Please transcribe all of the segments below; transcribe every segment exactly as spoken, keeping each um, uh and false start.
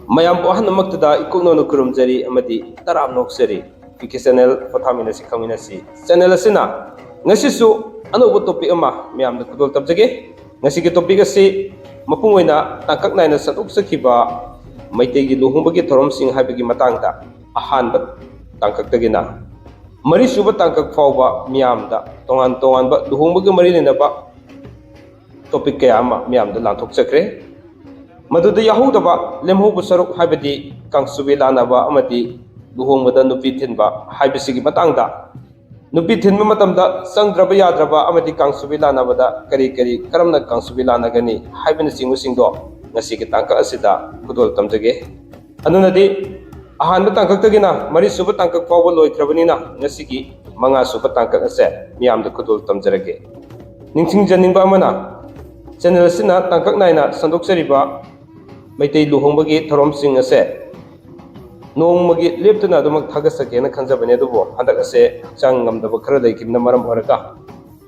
ꯃꯌꯥꯝꯕꯨ ꯑꯍꯥꯟꯕꯃꯛꯇꯗ ꯏꯀꯨꯛꯅꯧꯅ ꯈꯨꯔꯨꯝꯖꯔꯤ ꯑꯃꯗꯤ ꯇꯔꯥꯝꯅ ꯑꯣꯛꯆꯔꯤ꯫ ꯄꯤ ꯀꯦ ꯆꯦꯅꯦꯜ ꯄꯣꯊꯥꯃꯤꯟꯅꯁꯤ ꯈꯪꯃꯤꯟꯅꯁꯤ ꯆꯦꯅꯦꯜ ꯑꯁꯤꯅ ꯉꯁꯤꯁꯨ ꯑꯅꯧꯕ ꯇꯣꯄꯤꯛ ꯑꯃ ꯃꯌꯥꯝꯗ ꯈꯨꯗꯣꯜ ꯇꯝꯖꯒꯦ꯫ ꯉꯁꯤꯒꯤ ꯇꯣꯄꯤꯛ ꯑꯁꯤ ꯃꯄꯨꯡ ꯑꯣꯏꯅ ꯇꯥꯡꯀꯛ ꯅꯥꯏꯅ ꯁꯟꯗꯣꯛꯆꯈꯤꯕ ꯃꯩꯇꯩꯒꯤ ꯂꯨꯍꯣꯡꯕꯒꯤ ꯊꯧꯔꯝꯁꯤꯡ ꯍꯥꯏꯕꯒꯤ ꯃꯇꯥꯡꯗ ꯑꯍꯥꯟꯕ ꯇꯥꯡꯀꯛꯇꯒꯤꯅ ꯃꯔꯤꯁꯨꯕ ꯇꯥꯡꯀꯛ ꯐꯥꯎꯕ ꯃꯤꯌꯥꯝꯗ ꯇꯣꯉꯥꯟ ꯇꯣꯉꯥꯟꯕ ꯂꯨꯍꯣꯡꯕꯒ ꯃꯔꯤ ꯂꯩꯅꯕ ꯇꯣꯄꯤꯛ ꯀꯌꯥ ꯑꯃ ꯃꯤꯌꯥꯝꯗ ꯂꯥꯟꯊꯣꯛꯆꯈ꯭ꯔꯦ꯫ ꯃꯗꯨꯗ ꯌꯥꯍꯧꯗꯕ ꯂꯦꯝꯍꯧꯕ ꯁꯔꯨꯛ ꯍꯥꯏꯕꯗꯤ ꯀꯥꯡꯁꯨꯕꯤ ꯂꯥꯟꯅꯕ ꯑꯃꯗꯤ ꯂꯨꯍꯣꯡꯕꯗ ꯅꯨꯄꯤ ꯊꯤꯟꯕ ꯍꯥꯏꯕꯁꯤꯒꯤ ꯃꯇꯥꯡꯗ, ꯅꯨꯄꯤ ꯊꯤꯟꯕ ꯃꯇꯝꯗ ꯆꯪꯗ꯭ꯔꯕ ꯌꯥꯗ꯭ꯔꯕ ꯑꯃꯗꯤ ꯀꯥꯡꯁꯨꯕꯤ ꯂꯥꯟꯅꯕꯗ ꯀꯔꯤ ꯀꯔꯤ, ꯀꯔꯝꯅ ꯀꯥꯡꯁꯨꯕꯤ ꯂꯥꯟꯅꯒꯅꯤ ꯍꯥꯏꯕꯅꯆꯤꯡꯕꯁꯤꯡꯗꯣ ꯉꯁꯤꯒꯤ ꯇꯥꯡꯀꯛ ꯑꯁꯤꯗ ꯈꯨꯗꯣꯜ ꯇꯝꯖꯒꯦ꯫ ꯑꯗꯨꯅꯗꯤ ꯑꯍꯥꯟꯕ ꯇꯥꯡꯀꯛꯇꯒꯤꯅ ꯃꯔꯤꯁꯨꯕ ꯇꯥꯡꯀꯛ ꯐꯥꯎꯕ ꯂꯣꯏꯈ꯭ꯔꯕꯅꯤꯅ, ꯉꯁꯤꯒꯤ ꯃꯉꯥꯁꯨꯕ ꯇꯥꯡꯀꯛ ꯑꯁꯦ ꯃꯤꯌꯥꯝꯗ ꯈꯨꯗꯣꯜ ꯇꯝꯖꯔꯒꯦ꯫ ꯅꯤꯡꯁꯤꯡꯖꯅꯤꯡꯕ ꯑꯃꯅ, ꯆꯦꯅꯦꯜ ꯑꯁꯤꯅ ꯇꯥꯡꯀꯛ ꯅꯥꯏꯅ ꯁꯟꯗꯣꯛꯆꯔꯤꯕ ꯃꯩꯇꯩ ꯂꯨꯍꯣꯡꯕꯒꯤ ꯊꯧꯔꯝꯁꯤꯡ ꯑꯁꯦ ꯅꯣꯡꯃꯒꯤ ꯂꯦꯞꯇꯅ ꯑꯗꯨꯃꯛ ꯊꯥꯒꯠꯆꯒꯦꯅ ꯈꯟꯖꯕꯅꯦ, ꯑꯗꯨꯕꯨ ꯍꯟꯗꯛ ꯑꯁꯦ ꯍꯛꯆꯥꯡ ꯉꯝꯗꯕ ꯈꯔ ꯂꯩꯈꯤꯕꯅ ꯃꯔꯝ ꯑꯣꯏꯔꯒ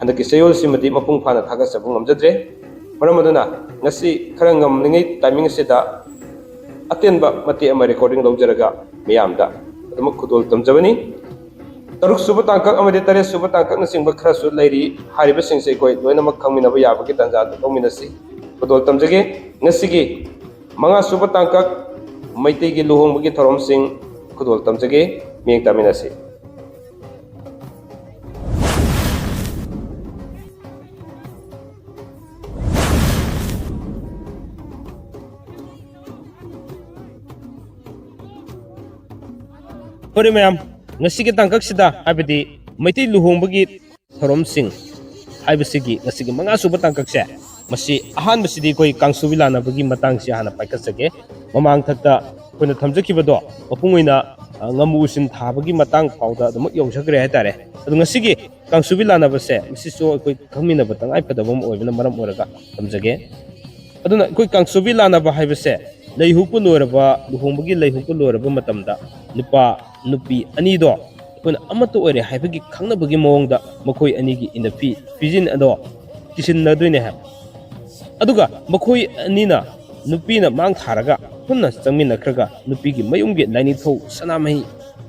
ꯍꯟꯗꯛꯀꯤ ꯆꯌꯣꯜꯁꯤꯃꯗꯤ ꯃꯄꯨꯡ ꯐꯥꯅ ꯊꯥꯒꯠꯆꯕ ꯉꯝꯖꯗ꯭ꯔꯦ꯫ ꯃꯔꯝ ꯑꯗꯨꯅ ꯉꯁꯤ ꯈꯔ ꯉꯝꯂꯤꯉꯩ ꯇꯥꯏꯃꯤꯡ ꯑꯁꯤꯗ ꯑꯇꯦꯟꯕ ꯃꯇꯦꯛ ꯑꯃ ꯔꯦꯀꯣꯔꯗꯤꯡ ꯂꯧꯖꯔꯒ ꯃꯤꯌꯥꯝꯗ ꯑꯗꯨꯃꯛ ꯈꯨꯗꯣꯜ ꯇꯝꯖꯕꯅꯤ꯫ ꯇꯔꯨꯛ ꯁꯨꯕ ꯇꯥꯡꯀꯛ ꯑꯃꯗꯤ ꯇꯔꯦꯠ ꯁꯨꯕ ꯇꯥꯡꯀꯛꯅꯆꯤꯡꯕ ꯈꯔꯁꯨ ꯂꯩꯔꯤ꯫ ꯍꯥꯏꯔꯤꯕꯁꯤꯡꯁꯦ ꯑꯩꯈꯣꯏ ꯂꯣꯏꯅꯃꯛ ꯈꯪꯃꯤꯟꯅꯕ ꯌꯥꯕꯒꯤ ꯇꯥꯟꯖꯥ ꯑꯗꯨ ꯂꯧꯃꯤꯟꯅꯁꯤ꯫ ꯈꯨꯗꯣꯜ ꯇꯝꯖꯒꯦ꯫ ꯉꯁꯤꯒꯤ ꯃꯉꯥ ꯁꯨꯕ ꯇꯥꯡꯀꯛ ꯃꯩꯇꯩꯒꯤ ꯂꯨꯍꯣꯡꯕꯒꯤ ꯊꯧꯔꯝꯁꯤꯡ ꯈꯨꯗꯣꯜ ꯇꯝꯖꯒꯦ꯫ ꯃꯤꯠꯌꯦꯡ ꯇꯥꯃꯤꯟꯅꯁꯤ꯫ ꯐꯔꯦ ꯃꯌꯥꯝ, ꯉꯁꯤꯒꯤ ꯇꯥꯡꯀꯛꯁꯤꯗ, ꯍꯥꯏꯕꯗꯤ ꯃꯩꯇꯩ ꯂꯨꯍꯣꯡꯕꯒꯤ ꯊꯧꯔꯝꯁꯤꯡ ꯍꯥꯏꯕꯁꯤꯒꯤ ꯉꯁꯤꯒꯤ ꯃꯉꯥ ꯁꯨꯕ ꯇꯥꯡꯀꯛꯁꯦ, ꯃꯁꯤ ꯑꯍꯥꯟꯕꯁꯤꯗꯤ ꯑꯩꯈꯣꯏ ꯀꯥꯡꯁꯨꯕꯤ ꯂꯥꯟꯅꯕꯒꯤ ꯃꯇꯥꯡꯁꯤ ꯍꯥꯟꯅ ꯄꯥꯏꯈꯠꯆꯒꯦ꯫ ꯃꯃꯥꯡꯊꯛꯇ ꯑꯩꯈꯣꯏꯅ ꯊꯝꯖꯈꯤꯕꯗꯣ ꯃꯄꯨꯡ ꯑꯣꯏꯅ, ꯑ, ꯉꯝꯃꯨ ꯎꯁꯤꯟ ꯊꯥꯕꯒꯤ ꯃꯇꯥꯡ ꯐꯥꯎꯗ ꯑꯗꯨꯃꯛ ꯌꯧꯖꯈ꯭ꯔꯦ ꯍꯥꯏꯇꯥꯔꯦ꯫ ꯑꯗꯣ ꯉꯁꯤꯒꯤ ꯀꯥꯡꯁꯨꯕꯤ ꯂꯥꯟꯅꯕꯁꯦ, ꯃꯁꯤꯁꯨ ꯑꯩꯈꯣꯏ ꯈꯪꯃꯤꯟꯅꯕ ꯇꯉꯥꯏ ꯐꯗꯕ ꯑꯃ ꯑꯣꯏꯕꯅ ꯃꯔꯝ ꯑꯣꯏꯔꯒ ꯊꯝꯖꯒꯦ꯫ ꯑꯗꯨꯅ ꯑꯩꯈꯣꯏ ꯀꯥꯡꯁꯨꯕꯤ ꯂꯥꯟꯅꯕ ꯍꯥꯏꯕꯁꯦ, ꯂꯩꯍꯨꯛꯄ ꯂꯣꯏꯔꯕ, ꯂꯨꯍꯣꯡꯕꯒꯤ ꯂꯩꯍꯨꯛꯄ ꯂꯣꯏꯔꯕ ꯃꯇꯝꯗ ꯅꯨꯄꯥ ꯅꯨꯄꯤ ꯑꯅꯤꯗꯣ ꯑꯩꯈꯣꯏꯅ ꯑꯃꯠꯇ ꯑꯣꯏꯔꯦ ꯍꯥꯏꯕꯒꯤ ꯈꯪꯅꯕꯒꯤ ꯃꯑꯣꯡꯗ ꯃꯈꯣꯏ ꯑꯅꯤꯒꯤ ꯏꯟꯅꯐꯤ ꯐꯤꯖꯤꯟ ꯑꯗꯣ ꯀꯤꯁꯤꯟꯅꯗꯣꯏꯅꯦ ꯍꯥꯏꯕ꯫ ꯑꯗꯨꯒ ꯃꯈꯣꯏ ꯑꯅꯤꯅ, ꯅꯨꯄꯤꯅ ꯃꯥꯡ ꯊꯥꯔꯒ ꯄꯨꯟꯅ ꯆꯪꯃꯤꯟꯅꯈ꯭ꯔꯒ ꯅꯨꯄꯤꯒꯤ ꯃꯌꯨꯝꯒꯤ ꯂꯥꯏꯅꯤꯡꯊꯧ ꯁꯅꯥꯃꯍꯤ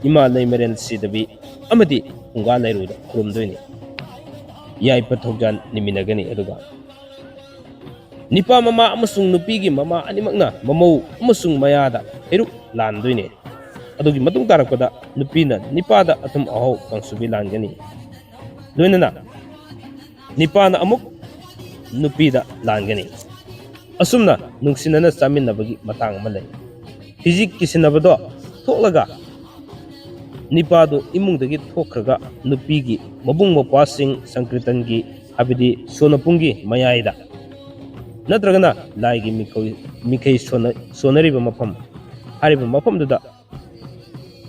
ꯏꯃꯥ ꯂꯩꯃꯔꯦꯜ ꯁꯤꯗꯕꯤ ꯑꯃꯗꯤ ꯐꯨꯡꯒꯥ ꯂꯩꯔꯨꯗ ꯈꯨꯔꯨꯝꯗꯣꯏꯅꯤ꯫ ꯌꯥꯏꯐ ꯊꯧꯖꯥꯜ ꯅꯤꯃꯤꯟꯅꯒꯅꯤ꯫ ꯑꯗꯨꯒ ꯅꯤꯄꯥ ꯃꯃꯥ ꯑꯃꯁꯨꯡ ꯅꯨꯄꯤꯒꯤ ꯃꯃꯥ ꯑꯅꯤꯃꯛꯅ ꯃꯃꯧ ꯑꯃꯁꯨꯡ ꯃꯌꯥꯗ ꯍꯩꯔꯨꯛ ꯂꯥꯟꯗꯣꯏꯅꯤ꯫ ꯑꯗꯨꯒꯤ ꯃꯇꯨꯡ ꯇꯥꯔꯛꯄꯗ ꯅꯨꯄꯤꯅ ꯅꯤꯄꯥꯗ ꯑꯊꯨꯝ ꯑꯍꯥꯎ ꯀꯥꯡꯁꯨꯕꯤ ꯂꯥꯟꯒꯅꯤ꯫ ꯂꯣꯏꯅꯅ ꯅꯤꯄꯥꯅ ꯑꯃꯨꯛ ꯅꯨꯄꯤꯗ ꯂꯥꯟꯒꯅꯤ꯫ ꯑꯁꯨꯝꯅ ꯅꯨꯡꯁꯤꯅꯅ ꯆꯥꯃꯤꯟꯅꯕꯒꯤ ꯃꯇꯥꯡ ꯑꯃ ꯂꯩ꯫ ꯐꯤꯖꯤꯛ ꯀꯤꯁꯤꯟꯅꯕꯗꯣ ꯊꯣꯛꯂꯒ ꯅꯤꯄꯥꯗꯨ ꯏꯃꯨꯡꯗꯒꯤ ꯊꯣꯛꯈ꯭ꯔꯒ ꯅꯨꯄꯤꯒꯤ ꯃꯕꯨꯡ ꯃꯧꯄ꯭ꯋꯥꯁꯤꯡ ꯁꯪꯀ꯭ꯔꯤꯇꯟꯒꯤ, ꯍꯥꯏꯕꯗꯤ ꯁꯣꯅꯄꯨꯡꯒꯤ ꯃꯌꯥꯏꯗ ꯅꯠꯇ꯭ꯔꯒꯅ ꯂꯥꯏꯒꯤ ꯃꯤꯈꯧ-, ꯃꯤꯈꯩ ꯁꯣꯟꯅ-, ꯁꯣꯟꯅꯔꯤꯕ ꯃꯐꯝ, ꯍꯥꯏꯔꯤꯕ ꯃꯐꯝꯗꯨꯗ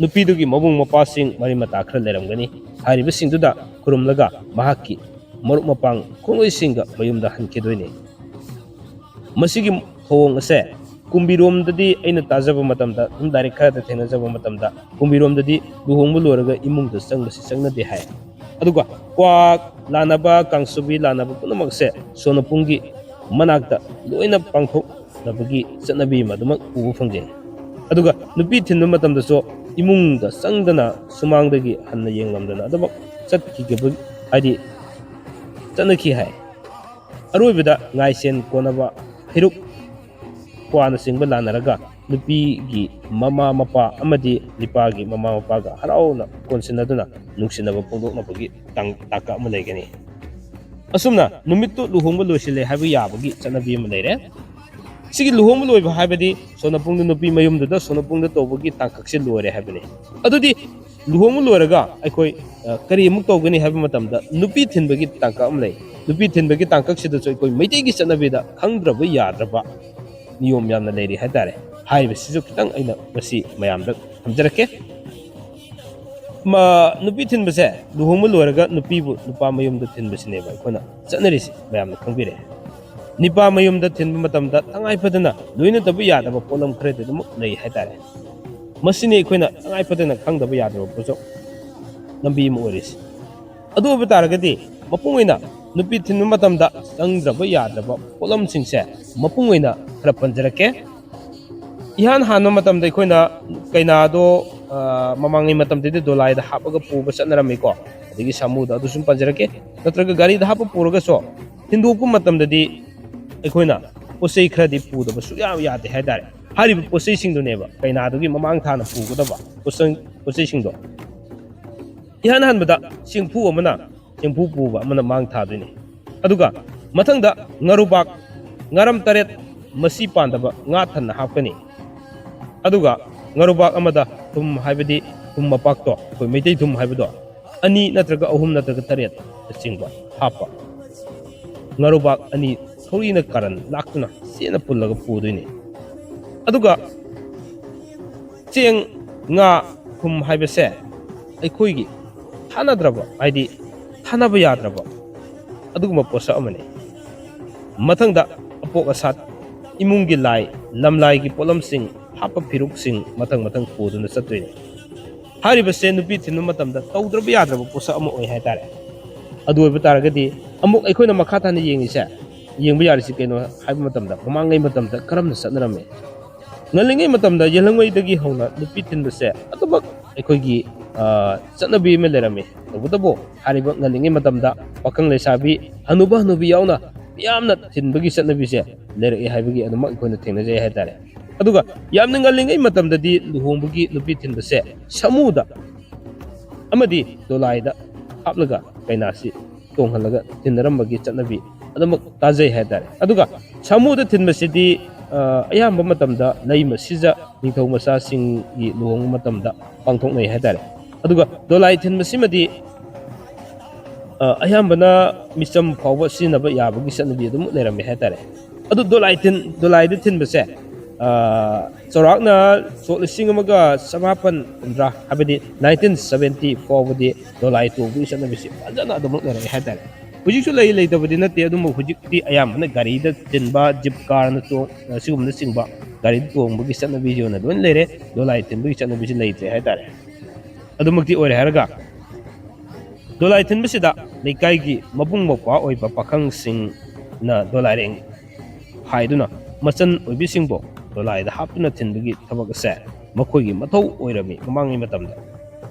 ꯅꯨꯄꯤꯗꯨꯒꯤ ꯃꯕꯨꯡ ꯃꯧꯄ꯭ꯋꯥꯁꯤꯡ ꯃꯔꯤ ꯃꯇꯥ ꯈꯔ ꯂꯩꯔꯝꯒꯅꯤ꯫ ꯍꯥꯏꯔꯤꯕꯁꯤꯡꯗꯨꯗ ꯈꯨꯔꯨꯝꯂꯒ ꯃꯍꯥꯛꯀꯤ ꯃꯔꯨꯞ ꯃꯄꯥꯡ ꯈꯣꯡꯂꯣꯏꯁꯤꯡꯒ ꯃꯌꯨꯝꯗ ꯍꯟꯈꯤꯗꯣꯏꯅꯤ꯫ ꯃꯁꯤꯒꯤ ꯊꯧꯑꯣꯡ ꯑꯁꯦ ꯀꯨꯝꯕꯤꯔꯣꯝꯗꯗꯤ ꯑꯩꯅ ꯇꯥꯖꯕ ꯃꯇꯝꯗ, ꯑꯗꯨꯝ ꯂꯥꯏꯔꯤꯛ ꯈꯔꯗ ꯊꯦꯡꯅꯖꯕ ꯃꯇꯝꯗ, ꯀꯨꯝꯕꯤꯔꯣꯝꯗꯗꯤ ꯂꯨꯍꯣꯡꯕ ꯂꯣꯏꯔꯒ ꯏꯃꯨꯡꯗ ꯆꯪꯕꯁꯤ ꯆꯪꯅꯗꯦ ꯍꯥꯏ꯫ ꯑꯗꯨꯒ ꯀ꯭ꯋꯥ ꯂꯥꯟꯅꯕ, ꯀꯥꯡꯁꯨꯕꯤ ꯂꯥꯟꯅꯕ ꯄꯨꯝꯅꯃꯛꯁꯦ ꯁꯣꯅꯄꯨꯡꯒꯤ ꯃꯅꯥꯛꯇ ꯂꯣꯏꯅ ꯄꯥꯡꯊꯣꯛꯅꯕꯒꯤ ꯆꯠꯅꯕꯤ ꯑꯃ ꯑꯗꯨꯃꯛ ꯎꯕ ꯐꯪꯖꯩ꯫ ꯑꯗꯨꯒ ꯅꯨꯄꯤ ꯊꯤꯟꯕ ꯃꯇꯝꯗꯁꯨ ꯏꯃꯨꯡꯗ ꯆꯪꯗꯅ ꯁꯨꯃꯥꯡꯗꯒꯤ ꯍꯟꯅ ꯌꯦꯡꯂꯝꯗꯅ ꯑꯗꯨꯃꯛ ꯆꯠꯈꯤꯒꯕ-, ꯍꯥꯏꯗꯤ ꯆꯠꯅꯈꯤ ꯍꯥꯏ꯫ ꯑꯔꯣꯏꯕꯗ ꯉꯥꯏꯁꯦꯟ ꯀꯣꯟꯅꯕ ꯍꯩꯔꯨꯛ ꯀ꯭ꯋꯥꯅꯆꯤꯡꯕ ꯂꯥꯟꯅꯔꯒ ꯅꯨꯄꯤꯒꯤ ꯃꯃꯥ ꯃꯄꯥ ꯑꯃꯗꯤ ꯅꯤꯄꯥꯒꯤ ꯃꯃꯥ ꯃꯄꯥꯒ ꯍꯔꯥꯎꯅ ꯀꯣꯟꯁꯤꯟꯅꯗꯨꯅ ꯅꯨꯡꯁꯤꯅꯕ ꯐꯣꯡꯗꯣꯛꯅꯕꯒꯤ ꯇꯥꯡ-, ꯇꯥꯡꯀꯛ ꯑꯃ ꯂꯩꯒꯅꯤ꯫ ꯑꯁꯨꯝꯅ ꯅꯨꯃꯤꯠꯇꯨ ꯂꯨꯍꯣꯡꯕ ꯂꯣꯏꯁꯤꯜꯂꯦ ꯍꯥꯏꯕ ꯌꯥꯕꯒꯤ ꯆꯠꯅꯕꯤ ꯑꯃ ꯂꯩꯔꯦ꯫ ꯁꯤꯒꯤ ꯂꯨꯍꯣꯡꯕ ꯂꯣꯏꯕ ꯍꯥꯏꯕꯗꯤ ꯁꯣꯅꯄꯨꯡꯗ ꯅꯨꯄꯤ ꯃꯌꯨꯝꯗꯨꯗ ꯁꯣꯅꯄꯨꯡꯗ ꯇꯧꯕꯒꯤ ꯇꯥꯡꯀꯛꯁꯦ ꯂꯣꯏꯔꯦ ꯍꯥꯏꯕꯅꯤ꯫ ꯑꯗꯨꯗꯤ ꯂꯨꯍꯣꯡꯕ ꯂꯣꯏꯔꯒ ꯑꯩꯈꯣꯏ, ꯑ, ꯀꯔꯤ ꯑꯃꯨꯛ ꯇꯧꯒꯅꯤ ꯍꯥꯏꯕ ꯃꯇꯝꯗ ꯅꯨꯄꯤ ꯊꯤꯟꯕꯒꯤ ꯇꯥꯡꯀꯛ ꯑꯃ ꯂꯩ꯫ ꯅꯨꯄꯤ ꯊꯤꯟꯕꯒꯤ ꯇꯥꯡꯀꯛꯁꯤꯗꯁꯨ ꯑꯩꯈꯣꯏ ꯃꯩꯇꯩꯒꯤ ꯆꯠꯅꯕꯤꯗ ꯈꯪꯗ꯭ꯔꯕ ꯌꯥꯗ꯭ꯔꯕ ꯅꯤꯌꯣꯝ ꯌꯥꯝꯅ ꯂꯩꯔꯤ ꯍꯥꯏꯇꯥꯔꯦ꯫ ꯍꯥꯏꯔꯤꯕꯁꯤꯁꯨ ꯈꯤꯇꯪ ꯑꯩꯅ ꯉꯁꯤ ꯃꯌꯥꯝꯗ ꯊꯝꯖꯔꯛꯀꯦ꯫ ꯃ-, ꯅꯨꯄꯤ ꯊꯤꯟꯕꯁꯦ ꯂꯨꯍꯣꯡꯕ ꯂꯣꯏꯔꯒ ꯅꯨꯄꯤꯕꯨ ꯅꯨꯄꯥ ꯃꯌꯨꯝꯗ ꯊꯤꯟꯕꯁꯤꯅꯦꯕ ꯑꯩꯈꯣꯏꯅ ꯆꯠꯅꯔꯤꯁꯤ, ꯃꯌꯥꯝꯅ ꯈꯪꯕꯤꯔꯛꯑꯦ꯫ ꯅꯤꯄꯥ ꯃꯌꯨꯝꯗ ꯊꯤꯟꯕ ꯃꯇꯝꯗ ꯇꯉꯥꯏ ꯐꯗꯅ ꯂꯣꯏꯅꯗꯕ ꯌꯥꯗꯕ ꯄꯣꯠꯂꯝ ꯈꯔꯗꯤ ꯑꯗꯨꯃꯛ ꯂꯩ ꯍꯥꯏꯇꯥꯔꯦ꯫ ꯃꯁꯤꯅꯤ ꯑꯩꯈꯣꯏꯅ ꯇꯉꯥꯏ ꯐꯗꯅ ꯈꯪꯗꯕ ꯌꯥꯗ꯭ꯔꯕ ꯄꯣꯠꯁꯛ ꯂꯝꯕꯤ ꯑꯃ ꯑꯣꯏꯔꯤꯁꯤ꯫ ꯑꯗꯨ ꯑꯣꯏꯕ ꯇꯥꯔꯒꯗꯤ ꯃꯄꯨꯡ ꯑꯣꯏꯅ ꯅꯨꯄꯤ ꯊꯤꯟꯕ ꯃꯇꯝꯗ ꯆꯪꯗ꯭ꯔꯕ ꯌꯥꯗ꯭ꯔꯕ ꯄꯣꯠꯂꯝꯁꯤꯡꯁꯦ ꯃꯄꯨꯡ ꯑꯣꯏꯅ ꯈꯔ ꯄꯟꯖꯔꯛꯀꯦ꯫ ꯏꯍꯥꯟ ꯍꯥꯟꯕ ꯃꯇꯝꯗ ꯑꯩꯈꯣꯏꯅ ꯀꯩꯅꯥꯗꯣ, ꯑ, ꯃꯃꯥꯡꯉꯩ ꯃꯇꯝꯗꯗꯤ ꯗꯣꯂꯥꯏꯗ ꯍꯥꯞꯄꯒ ꯄꯨꯕ ꯆꯠꯅꯔꯝꯃꯤꯀꯣ꯫ ꯑꯗꯒꯤ ꯁꯥꯃꯨꯗ, ꯑꯗꯨ ꯁꯨꯝ ꯄꯟꯖꯔꯛꯀꯦ꯫ ꯅꯠꯇ꯭ꯔꯒ ꯒꯥꯔꯤꯗ ꯍꯥꯞꯄ ꯄꯨꯔꯒꯁꯨ ꯍꯤꯟꯗꯨ ꯀꯨꯝ ꯃꯇꯝꯗꯗꯤ ꯑꯩꯈꯣꯏꯅ ꯄꯣꯠ ꯆꯩ ꯈꯔꯗꯤ ꯄꯨꯗꯕ ꯁꯨꯛꯌꯥ ꯌꯥꯗꯦ ꯍꯥꯏꯇꯥꯔꯦ꯫ ꯍꯥꯏꯔꯤꯕ ꯄꯣꯠ ꯆꯩꯁꯤꯡꯗꯨꯅꯦꯕ ꯀꯩꯅꯥꯗꯨꯒꯤ ꯃꯃꯥꯡ ꯊꯥꯅ ꯄꯨꯒꯗꯕ ꯄꯣꯠꯆꯪ-, ꯄꯣꯠ ꯆꯩꯁꯤꯡꯗꯣ꯫ ꯏꯍꯥꯟ ꯍꯥꯟꯕꯗ ꯆꯦꯡꯐꯨ ꯑꯃꯅ, ꯆꯦꯡꯐꯨ ꯄꯨꯕ ꯑꯃꯅ ꯃꯥꯡ ꯊꯥꯗꯣꯏꯅꯤ꯫ ꯑꯗꯨꯒ ꯃꯊꯪꯗ ꯉꯥꯔꯨꯕꯥꯛ, ꯉꯥꯔꯝ ꯇꯔꯦꯠ, ꯃꯁꯤ ꯄꯥꯟꯗꯕ ꯉꯥ ꯊꯟꯅ ꯍꯥꯞꯀꯅꯤ꯫ ꯑꯗꯨꯒ ꯉꯥꯔꯨꯕꯥꯛ ꯑꯃꯗ ꯊꯨꯝ, ꯍꯥꯏꯕꯗꯤ ꯊꯨꯝ ꯃꯄꯥꯛꯇꯣ, ꯑꯩꯈꯣꯏ ꯃꯩꯇꯩ ꯊꯨꯝ ꯍꯥꯏꯕꯗꯣ, ꯑꯅꯤ ꯅꯠꯇ꯭ꯔꯒ ꯑꯍꯨꯝ ꯅꯠꯇ꯭ꯔꯒ ꯇꯔꯦꯠ ꯅꯆꯤꯡꯕ ꯍꯥꯞꯄ꯫ ꯉꯥꯔꯨꯕꯥꯛ ꯑꯅꯤ ꯊꯧꯔꯤꯅ ꯀꯥꯔꯟ ꯂꯥꯛꯇꯨꯅ ꯆꯦꯠꯅ ꯄꯨꯜꯂꯒ ꯄꯨꯗꯣꯏꯅꯤ꯫ ꯑꯗꯨꯒ ꯆꯦꯡ, ꯉꯥ, ꯊꯨꯝ ꯍꯥꯏꯕꯁꯦ ꯑꯩꯈꯣꯏꯒꯤ ꯊꯥꯅꯗ꯭ꯔꯕ, ꯍꯥꯏꯗꯤ ꯊꯥꯅꯕ ꯌꯥꯗ꯭ꯔꯕ ꯑꯗꯨꯒꯨꯝꯕ ꯄꯣꯠꯁꯛ ꯑꯃꯅꯤ꯫ ꯃꯊꯪꯗ ꯑꯄꯣꯛ ꯑꯁꯥꯠ, ꯏꯃꯨꯡꯒꯤ ꯂꯥꯏ, ꯂꯝꯂꯥꯏꯒꯤ ꯄꯣꯠꯂꯝꯁꯤꯡ, ꯍꯥꯞꯄ ꯐꯤꯔꯨꯛꯁꯤꯡ ꯃꯊꯪ ꯃꯊꯪ ꯄꯨꯗꯨꯅ ꯆꯠꯇꯣꯏꯅꯤ꯫ ꯍꯥꯏꯔꯤꯕꯁꯦ ꯅꯨꯄꯤ ꯊꯤꯟꯕ ꯃꯇꯝꯗ ꯇꯧꯗ꯭ꯔꯕ ꯌꯥꯗ꯭ꯔꯕ ꯄꯣꯠꯁꯛ ꯑꯃ ꯑꯣꯏ ꯍꯥꯏꯇꯥꯔꯦ꯫ ꯑꯗꯨ ꯑꯣꯏꯕ ꯇꯥꯔꯒꯗꯤ ꯑꯃꯨꯛ ꯑꯩꯈꯣꯏꯅ ꯃꯈꯥ ꯇꯥꯅ ꯌꯦꯡꯉꯤꯁꯦ, ꯌꯦꯡꯕ ꯌꯥꯔꯤꯁꯤ ꯀꯩꯅꯣ ꯍꯥꯏꯕ ꯃꯇꯝꯗ, ꯃꯃꯥꯡꯉꯩ ꯃꯇꯝꯗ ꯀꯔꯝꯅ ꯆꯠꯅꯔꯝꯃꯤ? ꯉꯜꯂꯤꯉꯩ ꯃꯇꯝꯗ, ꯌꯦꯜꯍꯧꯉꯩꯗꯒꯤ ꯍꯧꯅ ꯅꯨꯄꯤ ꯊꯤꯟꯕꯁꯦ ꯑꯗꯨꯃꯛ ꯑꯩꯈꯣꯏꯒꯤ, ꯑ, ꯆꯠꯅꯕꯤ ꯑꯃ ꯂꯩꯔꯝꯃꯤ꯫ ꯇꯧꯕꯇꯕꯨ ꯍꯥꯏꯔꯤꯕ ꯉꯜꯂꯤꯉꯩ ꯃꯇꯝꯗ ꯄꯥꯈꯪ ꯂꯩꯁꯥꯕꯤ, ꯍꯅꯨꯕ ꯍꯅꯨꯕꯤ ꯌꯥꯎꯅ ꯃꯤꯌꯥꯝꯅ ꯊꯤꯟꯕꯒꯤ ꯆꯠꯅꯕꯤꯁꯦ ꯂꯩꯔꯛꯑꯦ ꯍꯥꯏꯕꯒꯤ ꯑꯗꯨꯃꯛ ꯑꯩꯈꯣꯏꯅ ꯊꯦꯡꯅꯖꯩ ꯍꯥꯏꯇꯥꯔꯦ꯫ ꯑꯗꯨꯒ ꯌꯥꯝꯅ ꯉꯜꯂꯤꯉꯩ ꯃꯇꯝꯗꯗꯤ ꯂꯨꯍꯣꯡꯕꯒꯤ ꯅꯨꯄꯤ ꯊꯤꯟꯕꯁꯦ ꯁꯥꯃꯨꯗ ꯑꯃꯗꯤ ꯗꯣꯂꯥꯏꯗ ꯍꯥꯞꯂꯒ ꯀꯩꯅꯥꯁꯤ ꯇꯣꯡꯍꯜꯂꯒ ꯊꯤꯟꯅꯔꯝꯕꯒꯤ ꯆꯠꯅꯕꯤ ꯑꯗꯨꯃꯛ ꯇꯥꯖꯩ ꯍꯥꯏꯇꯥꯔꯦ꯫ ꯑꯗꯨꯒ ꯁꯥꯃꯨꯗ ꯊꯤꯟꯕꯁꯤꯗꯤ, ꯑ, ꯑꯌꯥꯝꯕ ꯃꯇꯝꯗ ꯂꯩꯃ ꯁꯤꯖ ꯅꯤꯡꯊꯧ ꯃꯆꯥꯁꯤꯡꯒꯤ ꯂꯨꯍꯣꯡꯕ ꯃꯇꯝꯗ ꯄꯥꯡꯊꯣꯛꯅꯩ ꯍꯥꯏꯇꯥꯔꯦ꯫ ꯑꯗꯨꯒ ꯗꯣꯂꯥꯏ ꯊꯤꯟꯕꯁꯤꯃꯗꯤ, ꯑ, ꯑꯌꯥꯝꯕꯅ ꯃꯤꯆꯝ ꯐꯥꯎꯕ ꯁꯤꯖꯤꯟꯅꯕ ꯌꯥꯕꯒꯤ ꯆꯠꯅꯕꯤ ꯑꯗꯨꯝ ꯂꯩꯔꯝꯃꯦ ꯍꯥꯏꯇꯥꯔꯦ꯫ ꯑꯗꯨ ꯗꯣꯂꯥꯏ ꯊꯤꯟ-, ꯗꯣꯂꯥꯏꯗ ꯊꯤꯟꯕꯁꯦ, ꯑ, ꯆꯥꯎꯔꯥꯛꯅ ꯁꯣꯛ ꯂꯤꯁꯤꯡ ꯑꯃꯒ ꯆꯃꯥꯄꯟ ꯍꯨꯝꯗ꯭ꯔꯥ, ꯍꯥꯏꯕꯗꯤ nineteen seventy ꯐꯥꯎꯕꯗꯤ ꯗꯣꯂꯥꯏ ꯇꯣꯡꯕꯒꯤ ꯆꯠꯅꯕꯤꯁꯤ ꯐꯖꯅ ꯑꯗꯨꯃꯛ ꯂꯩꯔꯛꯑꯦ ꯍꯥꯏꯇꯥꯔꯦ꯫ ꯍꯧꯖꯤꯛꯁꯨ ꯂꯩ, ꯂꯩꯇꯕꯗꯤ ꯅꯠꯇꯦ, ꯑꯗꯨꯕꯨ ꯍꯧꯖꯤꯛꯇꯤ ꯑꯌꯥꯝꯕꯅ ꯒꯥꯔꯤꯗ ꯊꯤꯟꯕ, ꯖꯤꯞ ꯀꯥꯔꯅ ꯇꯣꯡ-, ꯑꯁꯤꯒꯨꯝꯕꯅꯆꯤꯡꯕ ꯒꯥꯔꯤꯗ ꯇꯣꯡꯕꯒꯤ ꯆꯠꯅꯕꯤꯁꯤ ꯑꯣꯏꯅ ꯂꯣꯏꯅ ꯂꯩꯔꯦ꯫ ꯗꯣꯂꯥꯏ ꯊꯤꯟꯕꯒꯤ ꯆꯠꯅꯕꯤꯁꯤ ꯂꯩꯇ꯭ꯔꯦ ꯍꯥꯏꯇꯥꯔꯦ꯫ ꯑꯗꯨꯃꯛꯇꯤ ꯑꯣꯏꯔꯦ ꯍꯥꯏꯔꯒ, ꯗꯣꯂꯥꯏ ꯊꯤꯟꯕꯁꯤꯗ ꯂꯩꯀꯥꯏꯒꯤ ꯃꯕꯨꯡ ꯃꯧꯄ꯭ꯋꯥ ꯑꯣꯏꯕ ꯄꯥꯈꯪꯁꯤꯡꯅ ꯗꯣꯂꯥꯏꯔꯦꯡ ꯍꯥꯏꯗꯨꯅ ꯃꯆꯟ ꯑꯣꯏꯕꯤꯁꯤꯡꯕꯨ ꯗꯣꯂꯥꯏꯗ ꯍꯥꯞꯇꯨꯅ ꯊꯤꯟꯕꯒꯤ ꯊꯕꯛ ꯑꯁꯦ ꯃꯈꯣꯏꯒꯤ ꯃꯊꯧ ꯑꯣꯏꯔꯝꯃꯤ ꯃꯃꯥꯡꯉꯩ ꯃꯇꯝꯗ꯫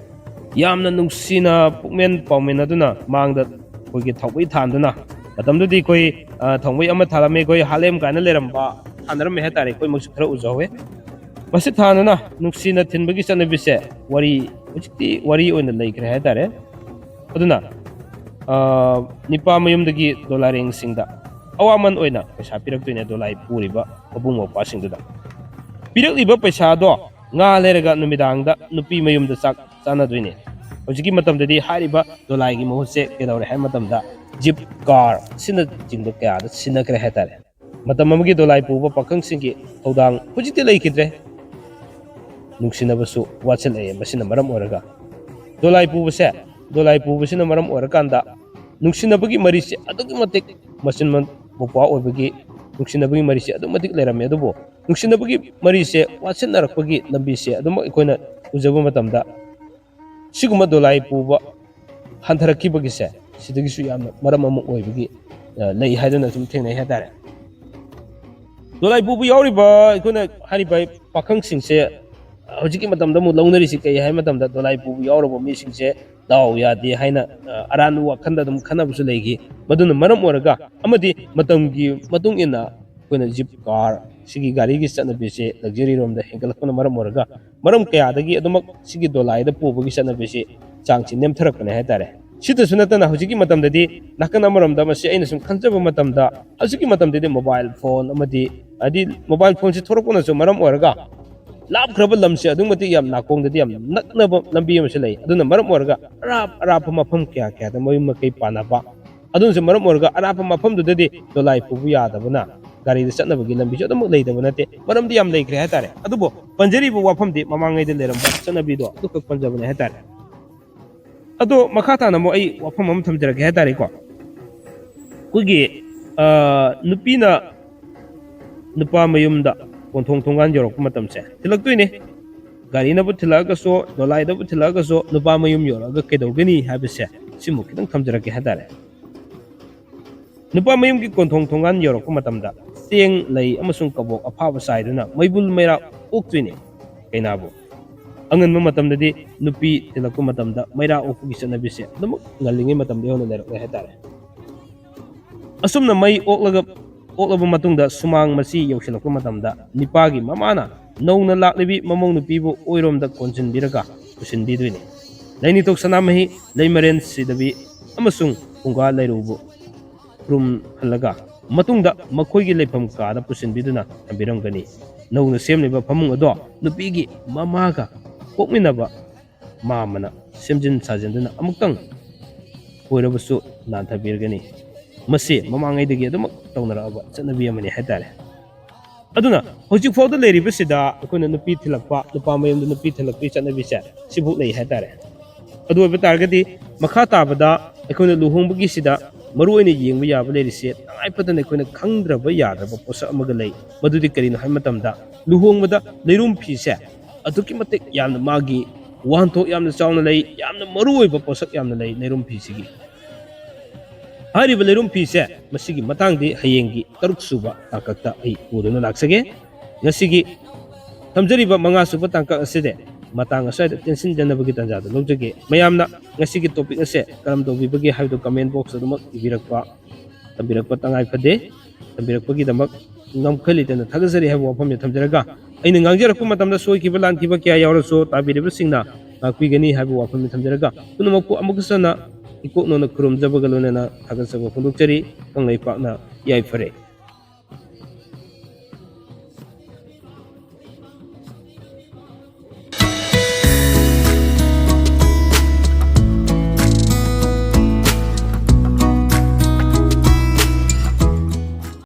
ꯌꯥꯝꯅ ꯅꯨꯡꯁꯤꯅ ꯄꯨꯛꯃꯦꯟ ꯄꯥꯎꯃꯦꯟꯅꯗꯨꯅ ꯃꯥꯡꯗ ꯑꯩꯈꯣꯏꯒꯤ ꯊꯥꯎꯃꯩ ꯊꯥꯟꯗꯨꯅ, ꯃꯇꯝꯗꯨꯗꯤ ꯑꯩꯈꯣꯏ, ꯑ, ꯊꯥꯎꯃꯩ ꯑꯃ ꯊꯥꯜꯂꯝꯃꯤ, ꯑꯩꯈꯣꯏ ꯍꯥꯂꯦꯝ ꯀꯥꯏꯅ ꯂꯩꯔꯝꯕ ꯊꯥꯅꯔꯝꯃꯤ ꯍꯥꯏꯇꯥꯔꯦ, ꯑꯩꯈꯣꯏꯃꯛꯁꯨ ꯈꯔ ꯎꯖꯍꯧꯋꯦ꯫ ꯃꯁꯤ ꯊꯥꯟꯗꯨꯅ ꯅꯨꯡꯁꯤꯅ ꯊꯤꯟꯕꯒꯤ ꯆꯠꯅꯕꯤꯁꯦ ꯋꯥꯔꯤ, ꯍꯧꯖꯤꯛꯇꯤ ꯋꯥꯔꯤ ꯑꯣꯏꯅ ꯂꯩꯈ꯭ꯔꯦ ꯍꯥꯏꯇꯥꯔꯦ꯫ ꯑꯗꯨꯅ, ꯑ, ꯅꯤꯄꯥ ꯃꯌꯨꯝꯗꯒꯤ ꯗꯣꯂꯥꯏꯔꯦꯡꯁꯤꯡꯗ ꯑꯋꯥꯃꯟ ꯑꯣꯏꯅ ꯄꯩꯁꯥ ꯄꯤꯔꯛꯇꯣꯏꯅꯦ, ꯗꯣꯂꯥꯏ ꯄꯨꯔꯤꯕ ꯃꯕꯨꯡ ꯃꯧꯄ꯭ꯋꯥꯁꯤꯡꯗꯨꯗ꯫ ꯄꯤꯔꯛꯂꯤꯕ ꯄꯩꯁꯥꯗꯣ ꯉꯥ ꯂꯩꯔꯒ ꯅꯨꯃꯤꯗꯥꯡꯗ ꯅꯨꯄꯤ ꯃꯌꯨꯝꯗ ꯆꯥꯛ ꯆꯥꯅꯗꯣꯏꯅꯦ꯫ ꯍꯧꯖꯤꯛꯀꯤ ꯃꯇꯝꯗꯗꯤ ꯍꯥꯏꯔꯤꯕ ꯗꯣꯂꯥꯏꯒꯤ ꯃꯍꯨꯠꯁꯦ ꯀꯩꯗꯧꯔꯦ ꯍꯥꯏꯕ ꯃꯇꯝꯗ ꯖꯤꯞ ꯀꯥꯔ ꯑꯁꯤꯅꯆꯤꯡꯕ ꯀꯌꯥꯗ ꯁꯤꯟꯅꯈ꯭ꯔꯦ ꯍꯥꯏꯇꯥꯔꯦ꯫ ꯃꯇꯝ ꯑꯃꯒꯤ ꯗꯣꯂꯥꯏ ꯄꯨꯕ ꯄꯥꯈꯪꯁꯤꯡꯒꯤ ꯊꯧꯗꯥꯡ ꯍꯧꯖꯤꯛꯇꯤ ꯂꯩꯈꯤꯗ꯭ꯔꯦ꯫ ꯅꯨꯡꯁꯤꯅꯕꯁꯨ ꯋꯥꯠꯁꯤꯜꯂꯛꯑꯦ꯫ ꯃꯁꯤꯅ ꯃꯔꯝ ꯑꯣꯏꯔꯒ ꯗꯣꯂꯥꯏ ꯄꯨꯕꯁꯦ, ꯗꯣꯂꯥꯏ ꯄꯨꯕꯁꯤꯅ ꯃꯔꯝ ꯑꯣꯏꯔꯀꯥꯟꯗ ꯅꯨꯡꯁꯤꯅꯕꯒꯤ ꯃꯔꯤꯁꯦ ꯑꯗꯨꯛꯀꯤ ꯃꯇꯤꯛ ꯃꯆꯤꯟ ꯃ-, ꯃꯧꯄ꯭ꯋꯥ ꯑꯣꯏꯕꯒꯤ ꯅꯨꯡꯁꯤꯅꯕꯒꯤ ꯃꯔꯤꯁꯦ ꯑꯗꯨꯛꯀꯤ ꯃꯇꯤꯛ ꯂꯩꯔꯝꯃꯦ꯫ ꯑꯗꯨꯕꯨ ꯅꯨꯡꯁꯤꯅꯕꯒꯤ ꯃꯔꯤꯁꯦ ꯋꯥꯠꯁꯤꯟꯅꯔꯛꯄꯒꯤ ꯂꯝꯕꯤꯁꯦ ꯑꯗꯨꯃꯛ ꯑꯩꯈꯣꯏꯅ ꯎꯖꯕ ꯃꯇꯝꯗ ꯁꯤꯒꯨꯝꯕ ꯗꯣꯂꯥꯏ ꯄꯨꯕ ꯍꯟꯊꯔꯛꯈꯤꯕꯒꯤꯁꯦ ꯁꯤꯗꯒꯤꯁꯨ ꯌꯥꯝꯅ ꯃꯔꯝ ꯑꯃ ꯑꯣꯏꯕꯒꯤ, ꯑ, ꯂꯩ ꯍꯥꯏꯗꯨꯅ ꯁꯨꯝ ꯊꯦꯡꯅꯩ ꯍꯥꯏꯇꯥꯔꯦ꯫ ꯗꯣꯂꯥꯏ ꯄꯨꯕ ꯌꯥꯎꯔꯤꯕ ꯑꯩꯈꯣꯏꯅ ꯍꯥꯏꯔꯤꯕ ꯄꯥꯈꯪꯁꯤꯡꯁꯦ ꯍꯧꯖꯤꯛꯀꯤ ꯃꯇꯝꯗ ꯑꯃꯨꯛ ꯂꯧꯅꯔꯤꯁꯤ ꯀꯩ ꯍꯥꯏ ꯃꯇꯝꯗ, ꯗꯣꯂꯥꯏ ꯄꯨꯕ ꯌꯥꯎꯔꯕ ꯃꯤꯁꯤꯡꯁꯦ ꯗꯥꯎ ꯌꯥꯗꯦ ꯍꯥꯏꯅ, ꯑ, ꯑꯔꯥꯟꯕ ꯋꯥꯈꯜꯗ ꯑꯗꯨꯝ ꯈꯟꯅꯕꯁꯨ ꯂꯩꯈꯤ꯫ ꯃꯗꯨꯅ ꯃꯔꯝ ꯑꯣꯏꯔꯒ ꯑꯃꯗꯤ ꯃꯇꯝꯒꯤ ꯃꯇꯨꯡ ꯏꯟꯅ ꯑꯩꯈꯣꯏꯅ ꯖꯤꯞ ꯀꯥꯔ ꯁꯤꯒꯤ ꯒꯥꯔꯤꯒꯤ ꯆꯠꯅꯕꯤꯁꯦ ꯂꯛꯖꯔꯤ ꯔꯣꯝꯗ ꯍꯦꯟꯒꯠꯂꯛꯄꯅ ꯃꯔꯝ ꯑꯣꯏꯔꯒ ꯃꯔꯝ ꯀꯌꯥꯗꯒꯤ ꯑꯗꯨꯃꯛ ꯁꯤꯒꯤ ꯗꯣꯂꯥꯏꯗ ꯄꯨꯕꯒꯤ ꯆꯠꯅꯕꯤꯁꯤ ꯆꯥꯡꯁꯤ ꯅꯦꯝꯊꯔꯛꯄꯅꯦ ꯍꯥꯏꯇꯥꯔꯦ꯫ ꯁꯤꯇꯁꯨ ꯅꯠꯇꯅ ꯍꯧꯖꯤꯛꯀꯤ ꯃꯇꯝꯗꯗꯤ ꯅꯥꯀꯟ ꯑꯃꯔꯣꯝꯗ ꯃꯁꯤ ꯑꯩꯅ ꯁꯨꯝ ꯈꯟꯖꯕ ꯃꯇꯝꯗ ꯍꯧꯖꯤꯛꯀꯤ ꯃꯇꯝꯗꯗꯤ ꯃꯣꯕꯥꯏꯜ ꯐꯣꯟ ꯑꯃꯗꯤ ꯍꯥꯏꯗꯤ ꯃꯣꯕꯥꯏꯜ ꯐꯣꯟꯁꯤ ꯊꯣꯛꯂꯛꯄꯅꯁꯨ ꯃꯔꯝ ꯑꯣꯏꯔꯒ ꯂꯥꯞꯈ꯭ꯔꯕ ꯂꯝꯁꯦ ꯑꯗꯨꯛꯀꯤ ꯃꯇꯤꯛ ꯌꯥꯝ ꯅꯥꯀꯣꯡꯗꯗꯤ ꯌꯥꯝ ꯅꯛꯅꯕ ꯂꯝꯕꯤ ꯑꯃꯁꯨ ꯂꯩ꯫ ꯑꯗꯨꯅ ꯃꯔꯝ ꯑꯣꯏꯔꯒ ꯑꯔꯥꯞ ꯑꯔꯥꯞꯄ ꯃꯐꯝ ꯀꯌꯥ ꯀꯌꯥꯗ ꯃꯌꯨꯝ ꯃꯀꯩ ꯄꯥꯟꯅꯕ, ꯑꯗꯨꯅꯁꯨ ꯃꯔꯝ ꯑꯣꯏꯔꯒ ꯑꯔꯥꯞꯄ ꯃꯐꯝꯗꯨꯗꯗꯤ ꯗꯣꯂꯥꯏ ꯄꯨꯕ ꯌꯥꯗꯕꯅ ꯒꯥꯔꯤꯗ ꯆꯠꯅꯕꯒꯤ ꯂꯝꯕꯤꯁꯨ ꯑꯗꯨꯃꯛ ꯂꯩꯇꯕ ꯅꯠꯇꯦ꯫ ꯃꯔꯝꯗꯤ ꯌꯥꯝ ꯂꯩꯈ꯭ꯔꯦ ꯍꯥꯏꯇꯥꯔꯦ꯫ ꯑꯗꯨꯕꯨ ꯄꯟꯖꯔꯤꯕ ꯋꯥꯐꯝꯗꯤ ꯃꯃꯥꯡꯉꯩꯗ ꯂꯩꯔꯝꯕ ꯆꯠꯅꯕꯤꯗꯣ ꯑꯗꯨꯈꯛ ꯄꯟꯖꯕꯅꯦ ꯍꯥꯏꯇꯥꯔꯦ꯫ ꯑꯗꯣ ꯃꯈꯥ ꯇꯥꯅ ꯑꯃꯨꯛ ꯑꯩ ꯋꯥꯐꯝ ꯑꯃ ꯊꯝꯖꯔꯛꯀꯦ ꯍꯥꯏꯇꯥꯔꯦꯀꯣ꯫ ꯑꯩꯈꯣꯏꯒꯤ, ꯑ, ꯅꯨꯄꯤꯅ ꯅꯨꯄꯥ ꯃꯌꯨꯝꯗ ꯀꯣꯟꯊꯣꯡ ꯊꯣꯡꯒꯥꯟ ꯌꯧꯔꯛꯄ ꯃꯇꯝꯁꯦ ꯊꯤꯜꯂꯛꯇꯣꯏꯅꯦ꯫ ꯒꯥꯔꯤꯅꯕꯨ ꯊꯤꯜꯂꯛꯑꯒꯁꯨ, ꯗꯣꯂꯥꯏꯗꯕꯨ ꯊꯤꯜꯂꯛꯑꯒꯁꯨ, ꯅꯨꯄꯥ ꯃꯌꯨꯝ ꯌꯧꯔꯛꯑꯒ ꯀꯩꯗꯧꯒꯅꯤ ꯍꯥꯏꯕꯁꯦ ꯁꯤꯃꯨꯛ ꯈꯤꯇꯪ ꯊꯝꯖꯔꯛꯀꯦ ꯍꯥꯏꯇꯥꯔꯦ꯫ ꯅꯨꯄꯥ ꯃꯌꯨꯝꯒꯤ ꯀꯣꯟꯊꯣꯡ ꯊꯣꯡꯒꯥꯟ ꯌꯧꯔꯛꯄ ꯃꯇꯝꯗ ꯆꯦꯡ, ꯂꯩ ꯑꯃꯁꯨꯡ ꯀꯕꯣꯛ ꯑꯐꯥꯕ ꯆꯥꯏꯗꯨꯅ ꯃꯩꯕꯨꯜ ꯃꯩꯔꯥ ꯑꯣꯛꯇꯣꯏꯅꯤ꯫ ꯀꯩꯅꯥꯕꯨ ꯑꯉꯟꯕ ꯃꯇꯝꯗꯗꯤ ꯅꯨꯄꯤ ꯊꯤꯜꯂꯛꯄ ꯃꯇꯝꯗ ꯃꯩꯔꯥ ꯑꯣꯛꯄꯒꯤ ꯆꯠꯅꯕꯤꯁꯦ ꯑꯗꯨꯃꯛ ꯉꯜꯂꯤꯉꯩ ꯃꯇꯝꯗꯒꯤ ꯍꯧꯅ ꯂꯩꯔꯛꯂꯦ ꯍꯥꯏꯇꯥꯔꯦ꯫ ꯑꯁꯨꯝꯅ ꯃꯩ ꯑꯣꯛꯂꯒ, ꯑꯣꯛꯂꯕ ꯃꯇꯨꯡꯗ ꯁꯨꯃꯥꯡ ꯃꯆꯤ ꯌꯧꯁꯤꯜꯂꯛꯄ ꯃꯇꯝꯗ ꯅꯤꯄꯥꯒꯤ ꯃꯃꯥꯅ ꯅꯧꯅ ꯂꯥꯛꯂꯤꯕꯤ ꯃꯃꯧ ꯅꯨꯄꯤꯕꯨ ꯑꯣꯏꯔꯣꯝꯗ ꯀꯣꯟꯁꯤꯟꯕꯤꯔꯒ ꯄꯨꯁꯤꯟꯕꯤꯗꯣꯏꯅꯤ꯫ ꯂꯩꯅꯤꯊꯣꯛ ꯁꯅꯥꯃꯍꯤ, ꯂꯩꯃꯔꯦꯟ ꯁꯤꯗꯕꯤ ꯑꯃꯁꯨꯡ ꯐꯨꯡꯒꯥ ꯂꯩꯔꯨꯕꯨ ꯈꯨꯔꯨꯝꯍꯜꯂꯒ ꯃꯇꯨꯡꯗ ꯃꯈꯣꯏꯒꯤ ꯂꯩꯐꯝ ꯀꯥꯗ ꯄꯨꯁꯤꯟꯕꯤꯗꯨꯅ ꯊꯝꯕꯤꯔꯝꯒꯅꯤ꯫ ꯅꯧꯅ ꯁꯦꯝꯂꯤꯕ ꯐꯃꯨꯡ ꯑꯗꯣ ꯅꯨꯄꯤꯒꯤ ꯃꯃꯥꯒ ꯄꯣꯛꯃꯤꯟꯅꯕ ꯃꯥꯝꯃꯅ ꯁꯦꯝꯖꯤꯟ ꯁꯥꯖꯤꯟꯗꯨꯅ ꯑꯃꯨꯛꯇꯪ ꯑꯣꯏꯔꯕꯁꯨ ꯅꯥꯟꯊꯕꯤꯔꯒꯅꯤ꯫ ꯃꯁꯤ ꯃꯃꯥꯡꯉꯩꯗꯒꯤ ꯑꯗꯨꯃꯛ ꯇꯧꯅꯔꯛꯑꯕ ꯆꯠꯅꯕꯤ ꯑꯃꯅꯤ ꯍꯥꯏꯇꯥꯔꯦ꯫ ꯑꯗꯨꯅ ꯍꯧꯖꯤꯛ ꯐꯥꯎꯗ ꯂꯩꯔꯤꯕꯁꯤꯗ ꯑꯩꯈꯣꯏꯅ ꯅꯨꯄꯤ ꯊꯤꯜꯂꯛꯄ, ꯅꯨꯄꯥ ꯃꯌꯨꯝꯗ ꯅꯨꯄꯤ ꯊꯤꯜꯂꯛꯄꯒꯤ ꯆꯠꯅꯕꯤꯁꯦ ꯁꯤꯐꯥꯎ ꯂꯩ ꯍꯥꯏꯇꯥꯔꯦ꯫ ꯑꯗꯨ ꯑꯣꯏꯕ ꯇꯥꯔꯒꯗꯤ ꯃꯈꯥ ꯇꯥꯕꯗ ꯑꯩꯈꯣꯏꯅ ꯂꯨꯍꯣꯡꯕꯒꯤꯁꯤꯗ ꯃꯔꯨ ꯑꯣꯏꯅ ꯌꯦꯡꯕ ꯌꯥꯕ ꯂꯩꯔꯤꯁꯦ, ꯇꯉꯥꯏ ꯐꯗꯅ ꯑꯩꯈꯣꯏꯅ ꯈꯪꯗ꯭ꯔꯕ ꯌꯥꯗ꯭ꯔꯕ ꯄꯣꯠꯁꯛ ꯑꯃꯒ ꯂꯩ꯫ ꯃꯗꯨꯗꯤ ꯀꯔꯤꯅꯣ ꯍꯥꯏꯕ ꯃꯇꯝꯗ, ꯂꯨꯍꯣꯡꯕꯗ ꯂꯩꯔꯨꯝ ꯐꯤꯁꯦ ꯑꯗꯨꯛꯀꯤ ꯃꯇꯤꯛ ꯌꯥꯝꯅ ꯃꯥꯒꯤ ꯋꯥꯍꯟꯊꯣꯛ ꯌꯥꯝꯅ ꯆꯥꯎꯅ ꯂꯩ, ꯌꯥꯝꯅ ꯃꯔꯨ ꯑꯣꯏꯕ ꯄꯣꯠꯁꯛ ꯌꯥꯝꯅ ꯂꯩ ꯂꯩꯔꯨꯝ ꯐꯤꯁꯤꯒꯤ꯫ ꯍꯥꯏꯔꯤꯕ ꯂꯩꯔꯨꯝ ꯐꯤꯁꯦ, ꯃꯁꯤꯒꯤ ꯃꯇꯥꯡꯗꯤ ꯍꯌꯦꯡꯒꯤ ꯇꯔꯨꯛ ꯁꯨꯕ ꯇꯥꯡꯀꯛꯇ ꯑꯩ ꯄꯨꯗꯨꯅ ꯂꯥꯛꯆꯒꯦ꯫ ꯉꯁꯤꯒꯤ ꯊꯝꯖꯔꯤꯕ ꯃꯉꯥ ꯁꯨꯕ ꯇꯥꯡꯀꯛ ꯑꯁꯤꯗꯤ ꯃꯇꯥꯡ ꯑꯁ꯭ꯋꯥꯏꯗ ꯇꯦꯟꯁꯤꯟꯖꯅꯕꯒꯤ ꯇꯥꯟꯖꯥꯗꯨ ꯂꯧꯖꯒꯦ꯫ ꯃꯌꯥꯝꯅ ꯉꯁꯤꯒꯤ topic ꯑꯁꯦ ꯀꯔꯝ ꯇꯧꯕꯤꯕꯒꯦ ꯍꯥꯏꯕꯗꯨ comment box ꯑꯗꯨꯃꯛ ꯏꯕꯤꯔꯛꯄ, ꯊꯝꯕꯤꯔꯛꯄ ꯇꯉꯥꯏ ꯐꯗꯦ꯫ ꯊꯝꯕꯤꯔꯛꯄꯒꯤꯗꯃꯛ ꯉꯝꯈꯩ ꯂꯩꯇꯅ ꯊꯥꯒꯠꯆꯔꯤ ꯍꯥꯏꯕ ꯋꯥꯐꯝꯁꯦ ꯊꯝꯖꯔꯒ, ꯑꯩꯅ ꯉꯥꯡꯖꯔꯛꯄ ꯃꯇꯝꯗ ꯁꯣꯏꯈꯤꯕ ꯂꯥꯟꯈꯤꯕ ꯀꯌꯥ ꯌꯥꯎꯔꯁꯨ ꯇꯥꯕꯤꯔꯤꯕꯁꯤꯡꯅ ꯉꯥꯛꯄꯤꯒꯅꯤ ꯍꯥꯏꯕ ꯋꯥꯐꯝꯁꯦ ꯊꯝꯖꯔꯒ, ꯄꯨꯝꯅꯃꯛꯄꯨ ꯑꯃꯨꯛꯀ ꯍꯟꯅ ꯏꯀꯣꯛ ꯅꯧꯅ ꯈꯨꯔꯨꯝꯖꯕꯒ ꯂꯣꯏꯅꯅ ꯊꯥꯒꯠꯆꯕ ꯐꯣꯡꯗꯣꯛꯆꯔꯤ꯫ ꯀꯪꯂꯩꯄꯥꯛꯅ ꯌꯥꯏꯐꯔꯦ꯫